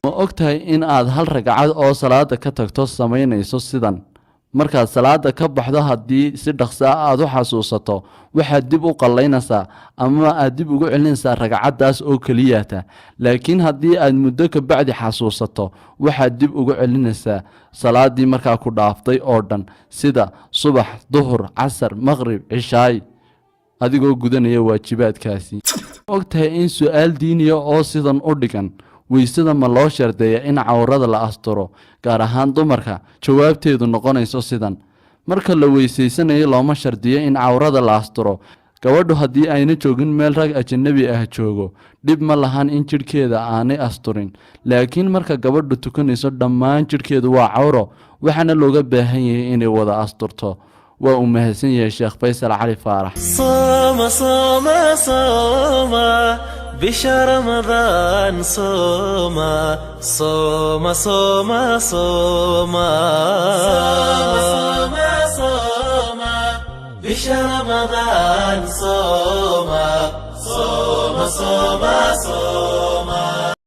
Ma og tahay in aad hal ragcad oo salaada ka tagto samaynayso sidan? Markaad salaada ka baxdo, haddii si dhaqso ah aad u xasuusato, waxaad dib u qallaynaysaa ama aad dib ugu celinaysaa ragcaddaas oo keliyata. Laakiin haddii aad muddo ka bacdi xasuusato, waxaad dib ugu celinaysaa salaadii markaa ku dhaaftay oo dhan, sida subax, duhur, casar, maqrib, cishaay, adigoo gudanaya waajibaadkaasi. Ma og tahay in su-aal diiniya oo sidan u dhigan, "Weysada ma loo shardeeya in cawrada la asturo, gaar ahaan dumarka?" jawaabteedu noqonayso sidan: marka la weysaysanayo looma shardiyo in cawrada la asturo. Gabadhu haddii ayna joogin meel rag ajanabi ah joogo, dhib ma lahan in jidhkeeda aanay asturin. Laakiin marka gabadhu tukanayso, dhammaan jidhkeedu waa cawro, waxaana looga baahan yahay inay wada asturto. Waa uu mahadsan yahay Sheekh Faysal Cali Faarax. صوم صوم صوم بشهر رمضان، صوم صوم صوم صوم صوم صوم بشهر رمضان، صوم صوم صوم.